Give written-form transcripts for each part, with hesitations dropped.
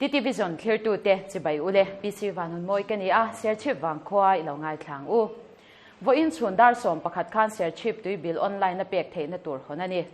TT Vision thlirtute chibai ule PC Vanunmawi ka ni a, Serchhip vangkhua i lo ngaithlang u. Vawiin chhun dar 11 khan Serchhip tui bill online a pek theihna tur hawn a ni.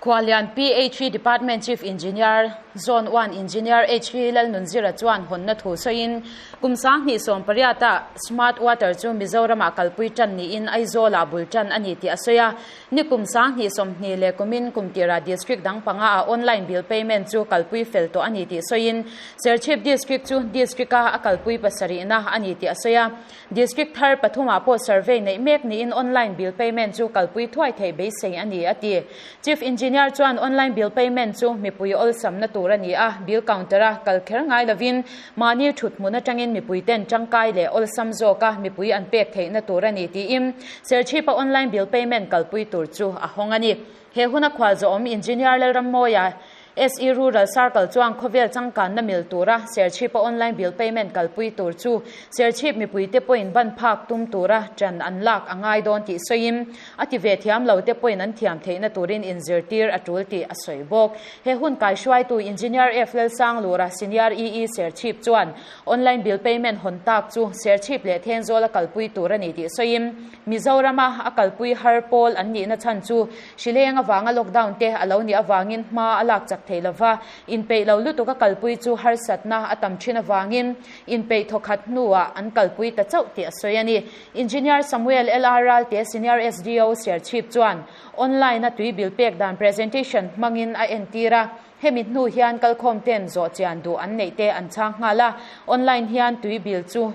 Khualian PHE Department Chief Engineer, Zone 1 Engineer HV Lalnunzira chuan hawnna thu sawiin kum 2018 ah Smart Water chu Mizoramah kalpui tan niin Aizawlah bul tan a ni tih a sawi a. Ni kum 2020 leh kumin kum tirah District dang panga ah online bill payment chu kalpui fel tawh a ni tih sawiin Serchhip District chu District a a kalpui pasarihna a ni tih a sawi a. District thar pathumah pawh survey neih mek niin online bill payment chu kalpui thuai theih beisei a ni, a ti. Chief Engineer chuan online bill payment chu mipui awlsamna tur a ni a, bill counter-a kal kher ngai lovin mahni thut hmun atangin mipuiten tangkai leh awlsam zawka mipui an pek theihna tur a ni tiin Serchhipa online bill payment kalpui tur chu a hawng a ni. He huna khualzawhawm Engineer Lalrammawia, SE Rural Circle chuan khawvel changkanna mil tura Serchhipa online bill payment kalpui tur chu Serchhip mipuite pawhin ban phak tum tura ṭan an lak a ngai dawn tih sawiin a ti ve thiam lo te pawhin an thiam theihna turin inzirtir a ṭul tih a sawi bawk. He hun kaihruaitu Engineer F Lalsanglura, Senior EE Serchhip chuan online bill payment hawn tak chu Serchhip leh Thenzawl a kalpui tur a ni tih sawiin Mizorama a kalpui har pawl an nihna chhan chu Hrileng avanga lockdown te a lo nih avangin hma a lak chak thei lova, inpeih lo lutuk a kalpui chu harsatna a tam thin avangin inpeih thawkhat hnuah an kalpui ta chauh tih a sawi a ni. Engineer Samuel LR Ralte, Senior SDO Serchhip chuan online a tui bill pek dan presentation hmangin a entir a, hemi hnu hian kalkhawm ten zawh chian duh an neih te an chhang nghal a, online hian tui bill chu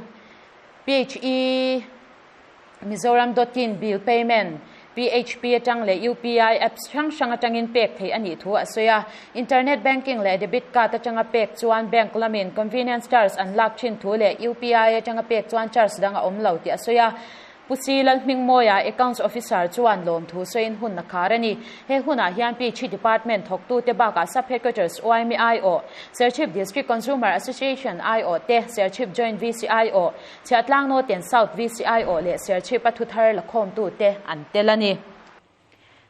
PHE Mizoram dot in bill payment, PHP atang leh UPI apps hrang hrang atangin pek theih a nih thu a sawi a. Internet banking leh debit card atanga pek chuan bank lamin convenience charge an lak thin thu leh UPI atanga pek chuan charge dang a awm lo tih a sawi a. Pu Si Lalhmingmawia, Accounts Officer chuan lawmthu sawiin hun a khar a ni. He hunah hian PHE Department thawktute bakah Sub Headquarters YMA aiawh, Serchhip District Consumer Association aiawh te, Serchhip Joint VC aiawh, Chhiahtlang North and South VCIO leh Serchhip a thuthar lakhawmtute an tel a ni.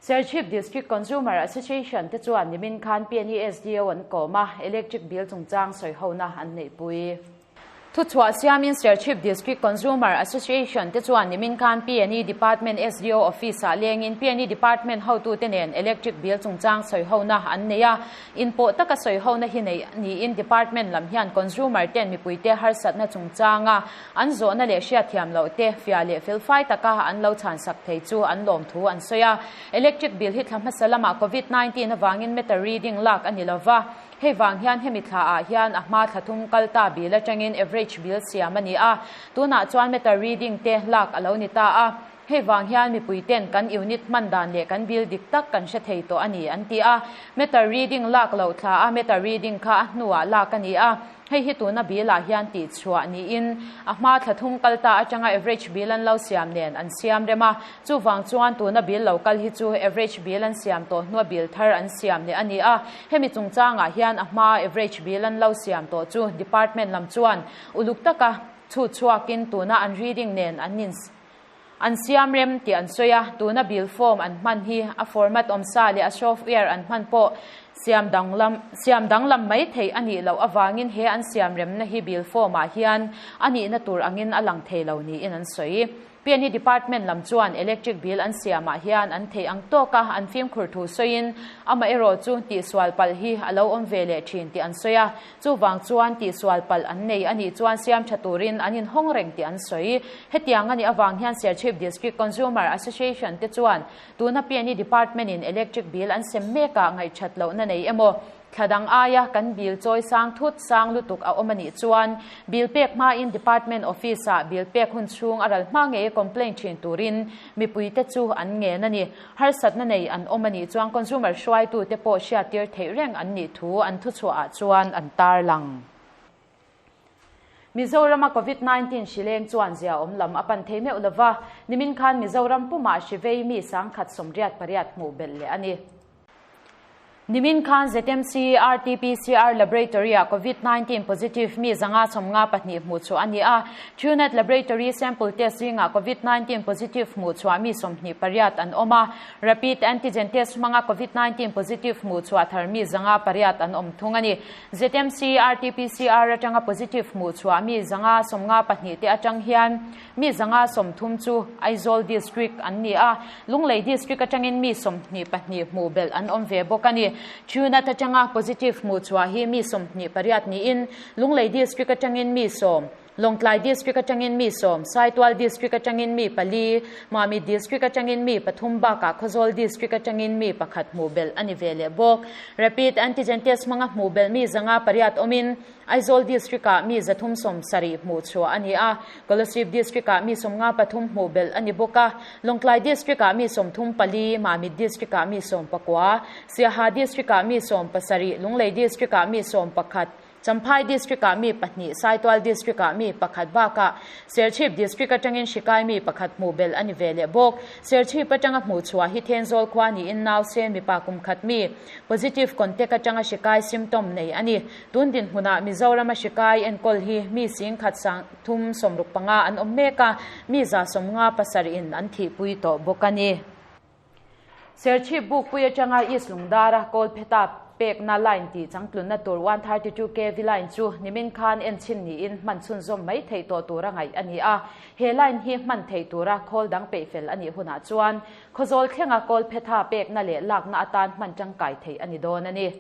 Serchhip District Consumer Association te chuan nimin khan PNESDO an kawm a, electric bill chungchang sawihona an neihpui. Thuchhuah siamin Serchhip District Consumer Association te chuan nimin khan PNE Department SDO Office-ah lengin PNE Department hotute nen electric bill chungchang sawihona an nei a. Inpawh taka sawihona hi neih niin Department lam hian consumer ten mipuite harsatna chungchanga an zawhna leh hriatthiam loh te fiah leh felfai taka an lo chhansak thei chu an lawm thu an sawi a. Electric bill hi thla hmasa lamah Covid 19 avangin meter reading lak a ni lova, hei vang hian hemi thla ah hian a hma thla thum kal ta bill atangin average bill siam a ni a, tunah chuan meter reading te lak a lo ni ta a. Hei vang hian mipui ten kan unit hman dan leh kan bill dik tak kan hre thei tawh a ni, an ti a. Meter reading lak loh thla a meter reading kha a hnuah lak a ni a. Hei hi tuna bill ah hian tih chhuah niin a hma thla thum kal ta atanga average bill an lo siam nen an siam rem a. Chuvang chuan tuna bill lo kal hi chu average bill an siam tawh hnua bill thar an siam leh a ni a. Hemi chungchangah hian a hma average bill an lo siam tawh chu department lam chuan uluk taka chhut chhuakin tuna an reading nen an in An siam rem tih an sawi a, tuna bill form an hman hi a format awmsa leh a software an hman pawh siam danglam siam danglam mai theih a nih loh avangin he an siam remna hi bill form ah hian a nihna tur angin a lang thei lo niin an sawi. PNE Department lam chuan electric bill an siamah hian an theih ang tawka an fimkhur thu sawiin amaherawh chu tihsual palh hi a lo awm ve leh thin tih an sawi a. Chuvang chuan tihsual palh an nei a nih chuan siam tha turin an inhawng reng tih an sawi. Hetiang a nih avang hian Serchhip District Consumer Association te chuan tuna PNE Department in electric bill an sem mekah ngaihthat lohna nei emaw thla dang aia kan bill chawi sang thut sang lutuk a awm a nih chuan bill pek hmain Department Office ah bill pek hun chhung a ral hma ngei complaint thin turin mipuite chu an ngen a ni. Harsatna nei an awm a nih chuan consumer hruaitute pawh hriattir theih reng an nih thu an thuchhuahah chuan an tarlang. Mizorama Covid 19 hri leng chuan zia awm lam a pan thei meuh lova, nimin khan Mizoram pumah hri vei mi 1088 hmuh belh leh a ni. Nimin khan ZMC RT-PCR Laboratory-ah Covid 19 positive mi 552 hmuh chhuah a ni a. Truenat Laboratory sample test zingah Covid 19 positive hmuh chhuah mi 28 an awm a. Rapid antigen test hmanga Covid 19 positive hmuh chhuah thar mi 508 an awm thung a ni. ZMC RT-PCR atanga positive hmuh chhuah mi 552 te atang hian Mi 130 chu Aizawl District an ni a, Lunglei District atangin mi 22 hmuh belh an awm ve bawk a ni. Chhunat atanga positive hmuh chhuah hi mi 28 niin Lunglei District atangin mi 10, Lawngtlai District atangin mi 10, Saitual District atangin mi pali, Mamit District atangin mi pathum bakah Khawzawl District atangin mi pakhat hmuh belh a ni ve leh bawk. Rapid Antigen Test hmanga hmuh belh mi 508 awmin Aizawl District-ah mi 370 hmuh chhuah a ni a, Kolasib District-ah mi 53 hmuh belh a ni bawk a, Lawngtlai District-ah mi 34, Mamit District-ah mi 19, Siaha District-ah mi 17, Lunglei District-ah mi 11, Champhai District-ah mi pahnih, Saitual District-ah mi pakhat bakah Serchhip District atangin hrikai mi pakhat hmuh belh a ni ve leh bawk. Serchhip atanga hmuh chhuah hi Thenzawl khua niin nause mipa kum khat mi positive contact atanga hrikai symptom nei a ni. Tun dinhmunah Mizorama hrikai enkawl hi mi singkhat 365 an awm mek a, mi 157 in an thihpui tawh bawk a ni. Serchhip Bukpui atanga East Lungdara Kawlpheta pekna line tih changtlunna tur 132 kv line chu nimin khan enchhin niin hman chhunzawm mai theih tawh tura ngaih a ni a. He line hi hman theih tura khawl dang peihfel a nih hunah chuan Khawzawl thlenga Kawlphetha pekna leh lakna atan hman tangkai theih a ni dawn a ni.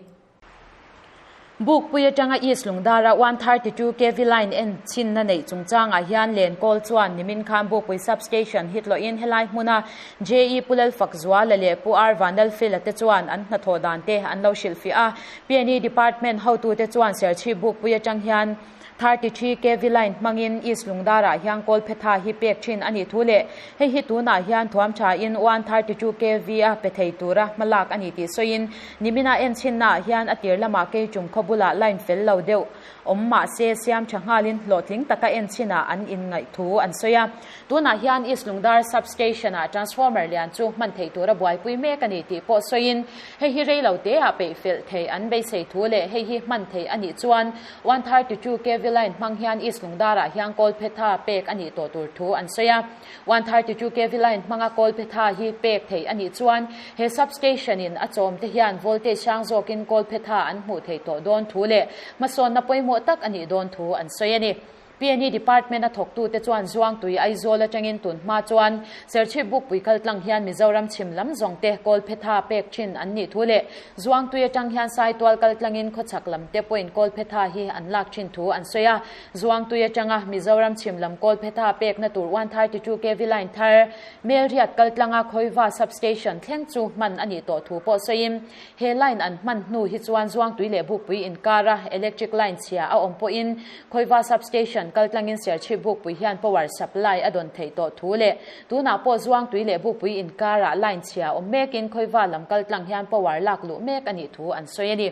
Bukpui atanga East Lungdara 132 kv line en chhinna neih chungchangah hian Lenkawl chuan nimin khan Bukpui Substation hit lohin helai hmuna JE Pu Lalfakzuala leh Pu R Vanlalfela te chuan an hnathawh dan te an lo hrilhfiah a. PNE Department hotute chuan Serchhip Bukpui atang hian 33 kv line hmangin East Lungdarah hian Kawlphetha hi pek thin a nih thu leh hei hi tunah hian thuam thain 132 kv a pe thei tura hmalak a ni tih sawiin nimina enchhinnaah hian a tir lamah keichung khaw bulah line fel lo deuh awm mah se siam tha nghalin hlawhtling taka enchhinah an inngaih thu an sawi a. Tunah hian East Lungdar Substation-ah transformer lian chu hman theih tura buaipui mek a ni tih pawh sawiin hei hi rei lo teah peih felh theih an beisei thu leh hei hi hman theih a nih chuan 132 kv line hmang hian East Lungdarah hian Kawlphetha pek a nih tawh tur thu an sawi a. 132 kv line hmanga Kawlphetha hi pek theih a nih chuan he substation-in a chawm te hian voltage hrang zawkin Kawlphetha an hmuh theih tawh dawn thu leh hmasawnna pawimawh tak a nih dawn thu an sawi a ni. PNE Department a thawktute chuan Zuangtui Aizawl atangin tun hma chuan Serchhip Bukpui kaltlang hian Mizoram chhim lam zawng te Kawlphetha pek thin an nih thu leh Zuangtui atang hian Saitual kaltlangin khawchhak lam te pawhin Kawlphetha hi an lak thin thu an sawi a. Zuangtui atanga Mizoram chhim lam Kawlphetha pekna tur 132 kv line thar Melriat kaltlanga Khawiva Substation thleng chu hman a nih tawh thu pawh sawiin He line an hman hnu hi chuan Zuangtui leh Bukpui inkara electric line chhia a awm pawhin Khawiva Substation kaltlangin Serchhip Bukpui hian power supply a dawn theih tawh thu leh tunah pawh Zuangtui leh Bukpui inkarah line chhia awm mekin Khawiva lam kaltlang hian power lak luh mek a nih thu an sawi a ni.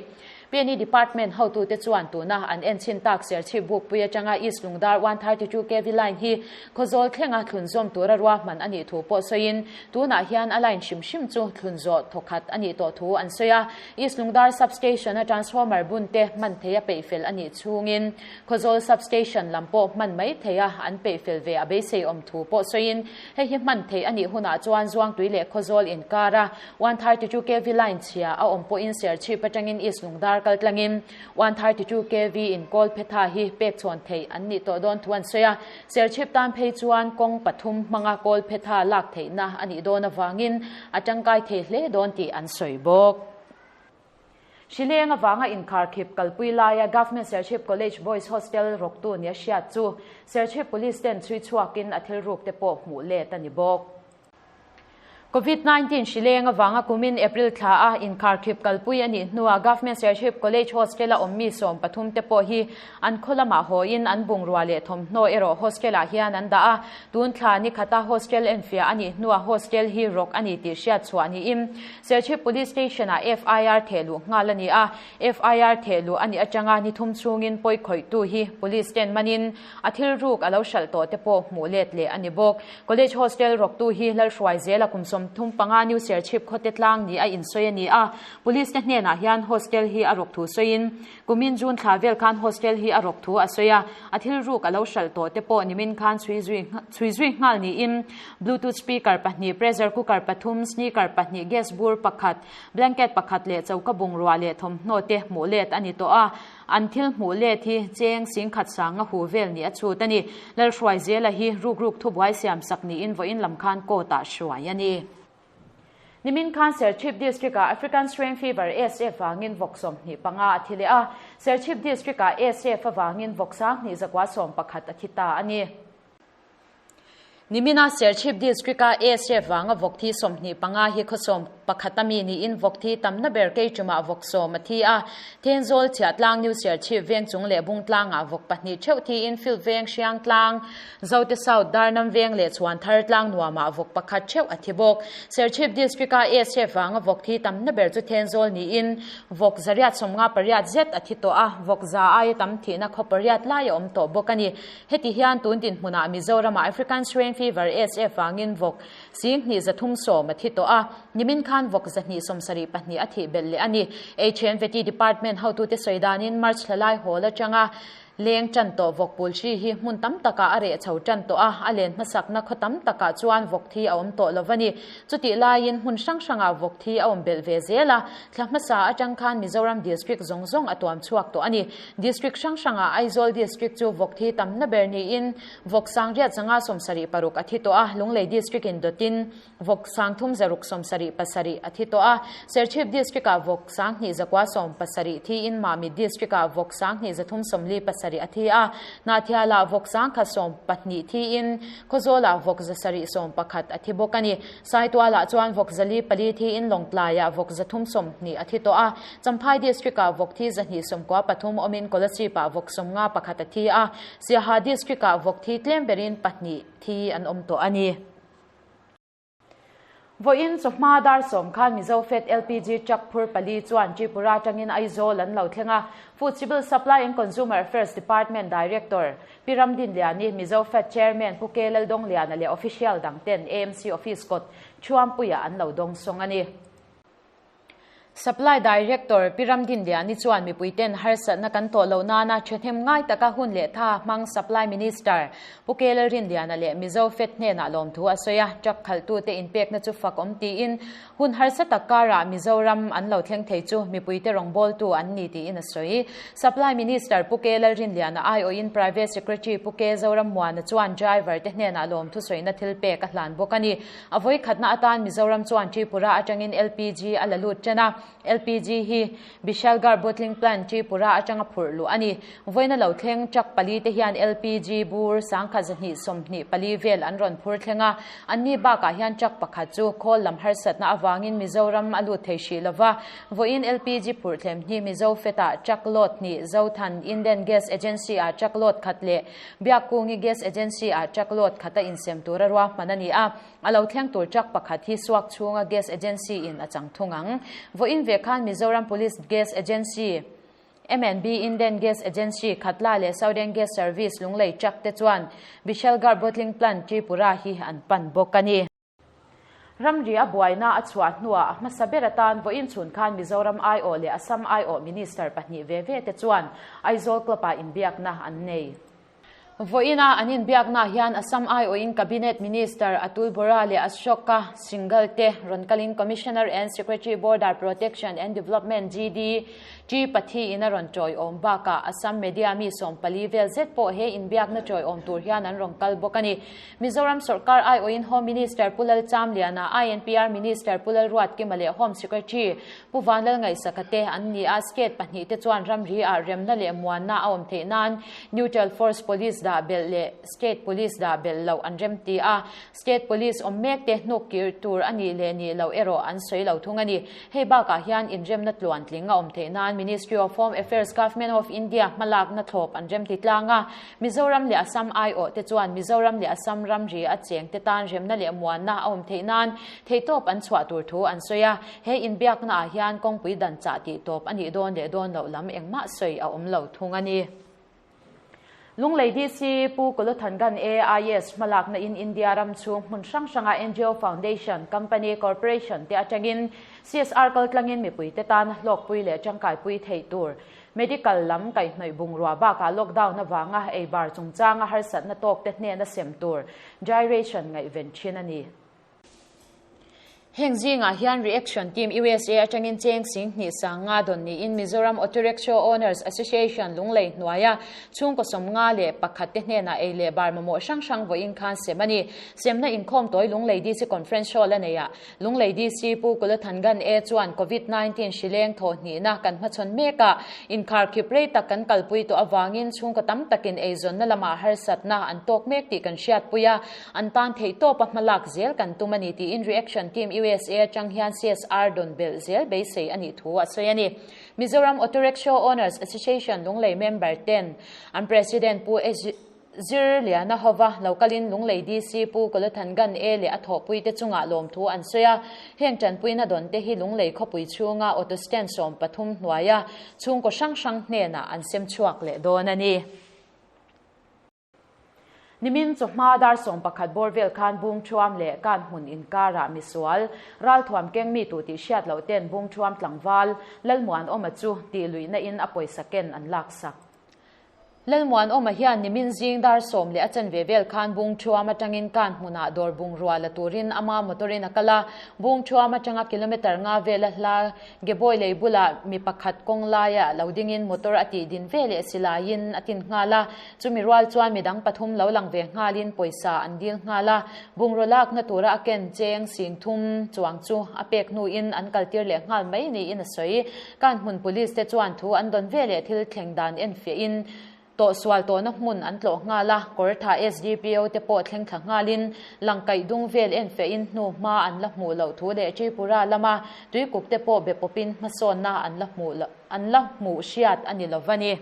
PNE Department hotute chuan tuna an enchhin tak Serchhip Bukpui atanga East Lungdar 132 kv line hi Khawzawl thlenga thlunzawm tura ruahman a nih thu pawh sawiin tunah hian a line hrim hrim chu thlunzawh thawkhat a nih tawh thu an sawi a. East Lungdar Substation a transformer bun te hman theia peihfel a nih chhungin Khawzawl Substation lam pawh hman mai theia an peihfel ve a beisei awm thu pawh sawiin hei hi hman theih a nih hunah chuan Zuangtui leh Khawzawl inkara 132 kv line chhia a awm pawhin Serchhip atangin East Lungdar kaltlangin 132 kv in Kawlphetha hi pek chhawn theih an nih tawh dawn thu an sawi a. Serchhip tan phei chuan kawng pathum hmanga Kawlphetha lak theihna a nih dawn avangin a tangkai thei hle dawn tih an sawi bawk. Hrileng avanga inkharkhip kalpui laia Government Serchhip College Boys Hostel rawktu nia hriat chu Serchhip Police ten chhui chhuakin a thil ruk te pawh hmuh let a ni bawk. Covid 19 hrileng avanga kumin April thla a inkharkhip kalpui a nih hnuah Government Serchhip College Hostel a awm mi 13 te pawh hi an khaw lamah hawiin an bungrua leh thawmhnaw erawh hostel ah hian an dah a. Tun thla ni khata hostel enfiah a nih hnuah hostel hi rawk a ni tih hriat chhuah niin Serchhip Police Station ah FIR thehluh nghal a ni a. FIR thehluh a nih atanga ni thum chhungin pawi khawihtu hi Police ten manin A thil ruk a lo hralh tawh te pawh hmuh let leh a ni bawk. College hostel rawktu hi Lalhruai zela kum 30. 35 New Serchhip khawte tlang ni a insawi a ni a. Police te hnenah hian hostel hi a rawk thu sawiin kumin June thla vel khan hostel hi a rawk thu a sawi a, a thil ruk a lo hralh tawh te pawh nimin khan chhui zui chhui zui nghal niin Bluetooth speaker pahnih, pressure cooker pathum, sneaker pahnih, gas bur pakhat, blanket pakhat leh choka bungrua leh thawmhnaw te hmuh let a ni tawh a. An thil hmuh let hi cheng singkhat sanga hu vel nih a chhut a ni. Lalhruaizela hi rukruk thubuai siam sak niin vawiin lam khan court ah hruai a ni. Nimin khan Serchhip District ah African Swine Fever, ASF, vangin vawk 25 a thi leh a. Serchhip District ah ASF avangin vawk 2111 a thi ta a ni. Nimina Serchhip District-a ASF vanga vawk thi 25 hi khaw 11 a mi niin vawk thi tamna ber Keichumah vawk 10 a thi a. Thenzawl Chhiahtlang New Serchhip veng chung leh Bungtlangah vawk pahnih theuh thiin Field veng Hriangtlang, Zote South Darnam veng leh Chhuanthar tlang nuamah vawk pakhat theuh a thi bawk. Serchhip District-a ASF vanga vawk thi tamna ber chu Thenzawl niin vawk 158 zet a thi tawh a, vawk za aia tam thihna khaw pariat lai a awm tawh bawk a ni. Heti hian tun dinhmunah Mizoramah African Swine Fever, ASF, vangin vawk 2310 a thi tawh a, nimin khan vawk 272 a thih belh leh a ni. HNVT Department hotute sawi danin March thla lai hawl atanga leng tan tawh vawk pul hri hi hmun tam takah a reh chho tan tawh a, a len hmasakna khaw tam takah chuan vawk thi a awm tawh lo va ni. Chutih laiin hmun hrang hrangah vawk thi a awm belh ve zel a, thla hmasa atang khan Mizoram District zawng zawng a tuam chhuak tawh a ni. District hrang hrangah Aizawl District chu vawk thi tamna ber niin vawk 7676 a thi tawh a, Lunglei District in dawtin vawk 3677 a thi tawh a, Serchhip District ah vawk 2917 thiin Mamit District ah vawk 2347 a thi a, Hnahthial ah vawk 1112 thiin Khawzawl ah vawk 711 a thi bawk a ni. Saitual ah chuan vawk 404 thiin Lawngtlai ah vawk 320 a thi tawh a, Champhai District ah vawk thi 293 awmin Kolasib ah vawk 51 a thi a, Siaha District ah vawk thi tlem berin pahnih thi an awm tawh a ni. Vawiin chawhma dar 10 khan Mizofed LPG truck phur pali chuan Tripura atangin Aizawl an lo thleng a, Food Civil Supply and Consumer Affairs Department Director Pi Ramdinliani, Mizofed Chairman Pu K Laldawngliana leh official dang ten AMC office kawt Thuampuiah an lo dawng sawng a ni. Supply Director Pi Ramdinliani chuan mipuiten harsatna kan tawh loh nana thahnem ngai taka hun leh tha hmang Supply Minister Pu K Lalrinliana leh Mizofed hnenah lawmthu a sawi a, truck khalhtute inpekna chu fak awm tiin hun harsa tak karah Mizoram an lo thleng thei chu mipuite rawngbawltu an ni tiin a sawi. Supply Minister Pu K Lalrinliana aiawhin Private Secretary Pu K Zorammuana chuan driver te hnenah lawmthu sawina thil pek a hlan bawk a ni. A vawi khatna atan Mizoram chuan Tripura atangin LPG a la lut ṭan a, LPG hi Bishalgarh Bottling Plant Tripura atanga phurh luh a ni. Vawiina lo thleng truck pali te hian LPG bur 1224 vel an rawn phur thleng a, anni bakah hian truck pakhat chu khawl lam harsatna avangin Mizoram a lut thei hrih lova. Vawiin LPG phurh thlem hi Mizo Fed-ah truck load hnih, Zothan Indian Gas Agency-ah truck load khat leh Biakkungi Gas Agency-ah truck load khat a insem tura ruahman a ni a, a lo thleng tur truck pakhat hi suak chhunga gas agency-in a chang thung ang. Vawiin ve khan Mizoram Police Gas Agency, M&B Indian Gas Agency, Khatla leh Southern Gas Service Lunglei truck te chuan Bishalgarh Bottling Plant, Tripura hi an pan bawk a ni. Ramri a buaina a chhuah hnuah a hmasa ber atan vawiin chhun khan Mizoram aiawh leh Assam aiawh Minister pahnih ve ve te chuan Aizawl Club-ah inbiakna an nei. Vawiina an inbiaknaah hian Assam aiawhin Cabinet Minister Atul Bora leh Ashoka Singhal te rawn kalin Commissioner and Secretary Border Protection and Development GD Ṭi Pathi in a rawn ṭawiawm bakah Assam media mi 14 vel zet pawh he inbiakna ṭawiawm tur hian an rawn kal bawk a ni. Mizoram sawrkar aiawhin Home Minister Pu Lalchamliana, INPR Minister Pu Lalruatkima leh Home Secretary Pu Vanlalngaihsaka te an ni a, state pahnih te chuan ramri ah remna leh muanna a awm theih nan Neutral Force Police dah belh leh State Police dah belh loh an rem ti a, State Police awm mek te hnuk kir tur a nih leh nih loh erawh an sawi lo thung a ni. Hei bakah hian inremna tluantling a awm theih nan Ministry of Home Affairs Government of India hmalakna thlawp an rem ti tlang a, Mizoram leh Assam aiawh te chuan Mizoram leh Assam ramri a cheng te tan remna leh muanna a awm theih nan theihtawp an chhuah tur thu an sawi a, he inbiakna ah hian kawngpui dan chah tih tawp a nih dawn leh dawn loh lam engmah sawi a awm lo thung a ni. Lunglei DC Pu Kulothangan AIS hmalakna in India ram chhung hmun hrang hranga ngo Foundation, Company, Corporation te atangin CSR kaltlangin mipuite tan hlawkpui leh tangkaipui theih tur Medical lam kaihhnawih bungrua bakah lockdown avanga ei bar chungchanga harsatna tawkte hnena sem tur dry ration ngaihven thin a ni. Heng zingah hian Reaction Team USA atangin cheng 2000 sanga dawn niin Mizoram Auto Rickshaw Owners Association Lunglei hnuaia chhungkaw 51 te hnenah ei leh bar mamawh hrang hrang vawiin khan sem a ni. Semna inkhawm tawi Lunglei DC Conference Hall a nei a, Lunglei DC Pu Kulothangan A chuan Covid 19 hrileng thaw hnihna kan hmachhawn mek a, inkharkhip rei tak kan kalpui tawh avangin chhungkaw tam takin eizawnna lamah harsatna an tawk mek tih kan hriatpui a, an tan theih tawpa hmalak zel kan tum a ni tiin Reaction Team USA atang hian CSR dawn belh zel beisei a nih thu a sawi a ni. Mizoram Auto Rickshaw Owners Association Lunglei member ten an President Pu Zir Liana hova lokalin Lunglei DC Pu Kulothangan A leh a thawhpuite chungah lawmthu an sawi a, heng tanpuina dawn te hi Lunglei khawpui chhunga auto stand 13 hnuaia chhungkaw hrang hrang hnenah an sem chhuak leh dawn a ni. Nimin chawhma dar 11 bawr vel khan bung thuam leh kan hmun inkarah misual ralthuam keng mi tu tih hriat loh ten bung thuam tlangval Lalmuan awma chu tih luihna in a pawisa ken an lak sak. Lalmuan awma hian nimin zing dar 10 leh a chanve vel khan bung thuam atangin kan hmunah dawr bung rua la turin ama motorin a kala bung thuam atanga kilometer nga vela hla Geboi lei bula mi pakhat kawng laia lo dingin motor a tih din ve leh silaiin a tin nghal a, chumi rual chuan midang pathum lo lang ve nghalin pawisa an dil nghal a, bungraw lakna tura a ken cheng 3000 chuang chu a pek hnuin an kaltir leh nghal mai niin a sawi. Kan hmun police te chuan thu an dawn ve leh thil thleng dan en fiahin tawh sual tawhna hmun an tlawh nghal a, kawr tha SDPO te pawh thleng thla nghalin langkaih dung vel en fiahin hnu hma an la hmuh loh thu leh Tripura lama tuikuk te pawh be pawpin hmasawnna an la hmuh an la hmuh hriat a ni lova ni.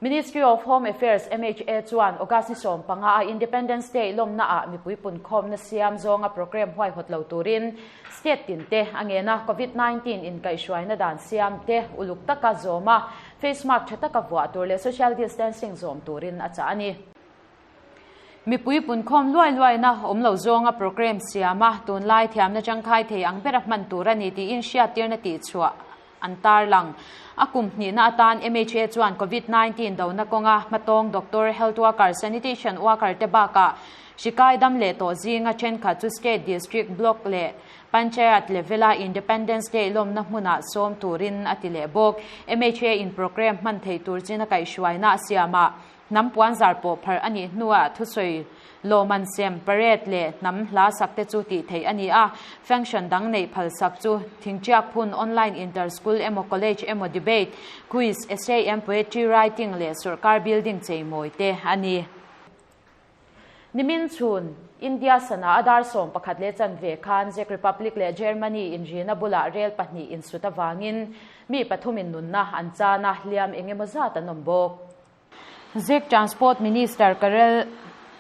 Ministry of Home Affairs MHA chuan August ni 15 a Independence Day lawmna a mipui pun khawmna siam zawnga program huai hawt lo turin state tin te a ngena COVID-19 in kaihhruaina dan siam te uluk taka zawma face mask tha taka vuah tur leh social distancing zawm turin a chah a ni. Mipui pun khawm luai luai na awm lo zawnga program siama tunlai thiamna tangkai thei ang bera hman tur a ni tiin hriattirna tih chhuah an tar lang. A kum hnihna atan MHA chuan COVID-19 dona kawnga hmatawng doctor, health worker, sanitation worker te bakah hrikai dam leh tawh zinga thenkhat chu state, district, block leh panchayat levela Independence Day lawmna hmunah sawm turin a ti leh bawk. MHA in program hman thei tur china kaihhruaina a siama hnam puan zar pawh phar a nih hnuah thusawi lawman sem parade leh hnam hla sak te chu tih theih a ni a, function dang nei phal sak chu thingtiak phun online inter school emaw college emaw debate, quiz, essay and poetry writing leh sarkar building cheimawi te a ni. Nimin chhun India sana a dar 11 leh chanve khan Czech Republic leh Germany in rina bula rail pahnih in suta wangin mi pathumin nunna an chana hliam engemaw zat an awm bawk. Czech Transport Minister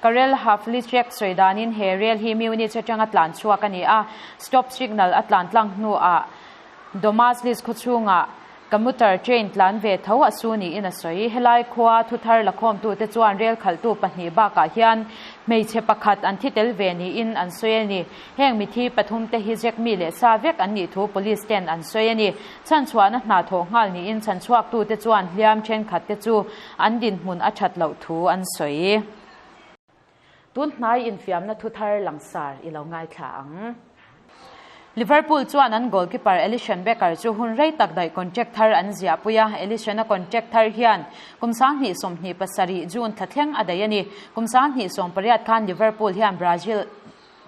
Karel Havlicek soidanin he rail hi Munich atanga tlan chhuak ani a, stop signal a tlan tlang hnu a Domaslis khuchunga commuter train tlan ve tho a su ni in a sawi. Helai khua thuthar lakhawm tu te chuan rail khaltu pahnih bakah hian hmeichhe pakhat an thi tel ve ni in an sawi a ni. Heng mithi pathum te hi Czech mi leh sa vek an nih thu police ten an sawi a ni. Chan chhuahna hna thaw nghal ni in chan chhuak tu te chuan hliam thenkhat te chu an din hmun a that loh thu an sawi. Tun hnai infiamna thuthar langsar i lo ngai thla ang. Liverpool chuan an goalkeeper Alisson Becker chu hun rei tak dai contract thar an zia puia. Alisson a contract thar hian kum 2027 June thla thleng a dai ani. Kum 2028 khan Liverpool hian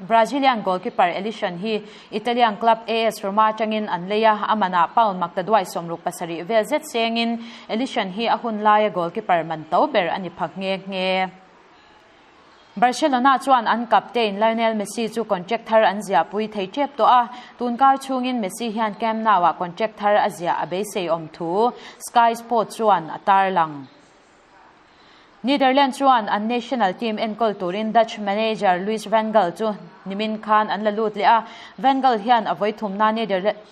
Brazilian goalkeeper Alisson hi Italian club AS Roma tangin an leia amana pound makta duai 67 vel zet sengin Alisson hi a hun laia goalkeeper man to ber ani phak nge nge. Barcelona chuan an captain Lionel Messi chu contract thar an zia pui thei tep to a, tunkar chungin Messi hian Camp Nou ah contract thar a zia a beisei awm thu Sky Sports chuan a tar lang. Netherlands chuan an national team enkawl turin Dutch manager Louis van Gaal chu nimin khan an la lut leh a, Van Gaal hian a vawi thumna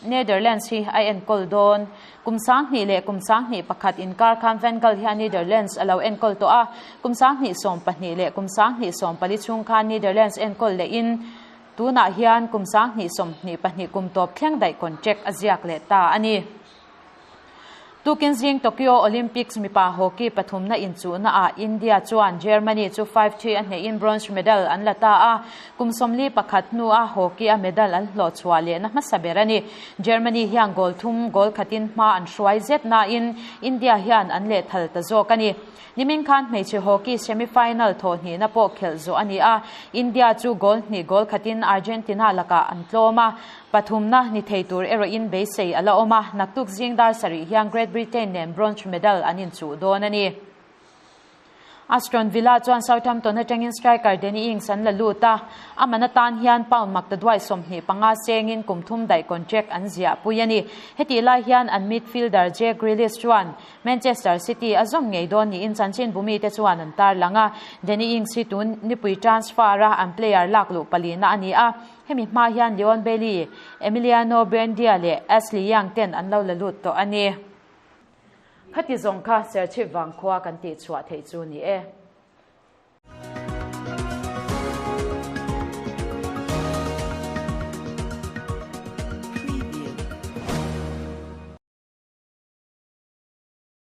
Netherlands hi a enkawl dawn. Kum 2000 leh kum 2001 inkar khan Van Gaal hian Netherlands a lo enkawl tawh a, kum 2012 leh kum 2014 chhung khan Netherlands enkawl lehin tunah hian kum 2022 kum tawp thleng daih contract a ziak leh ta a ni. Tukin zing Tokyo Olympics mipa hockey pathumna inchuhna ah India chuan Germany chu 5-3 a hnehin bronze medal an la ta a, kum 41 hnu a hockey a medal an hlawh chhuah lehna hmasa ber a ni. Germany hian goal thum goal khatin hma an hruai zet nain India hian an lehthal ta zawk a ni. Nimin khan hmeichhe hockey semi-final thawhhnihna pawh khelh zawh a ni a, India chu goal hnih goal khatin Argentina lakah an tlawm a, pathumna ni thei tur erawhin beisei a la awm a, naktuk zing dar sarih hian Great Britain nen bronze medal an inchuh dawn a ni. Aston Villa chuan Southampton atangin striker Danny Ings an la lut a, a man atan hian pound makta duai 25 sengin kum thum daih contract an ziahpui a ni. Hetih lai hian an midfielder Jack Grealish chuan Manchester City a zawm ngei dawn niin chanchin bumite chuan an tarlang a, Danny Ings hi tun nipui transfer a an player lak luh palina a ni a, hemi hma hian Leon Bailey, Emiliano Buendia leh Ashley Young ten an lo la lut tawh a ni. Khati zawng kha Serchhip Vangkhua kan tihchhuah theih chu ni e.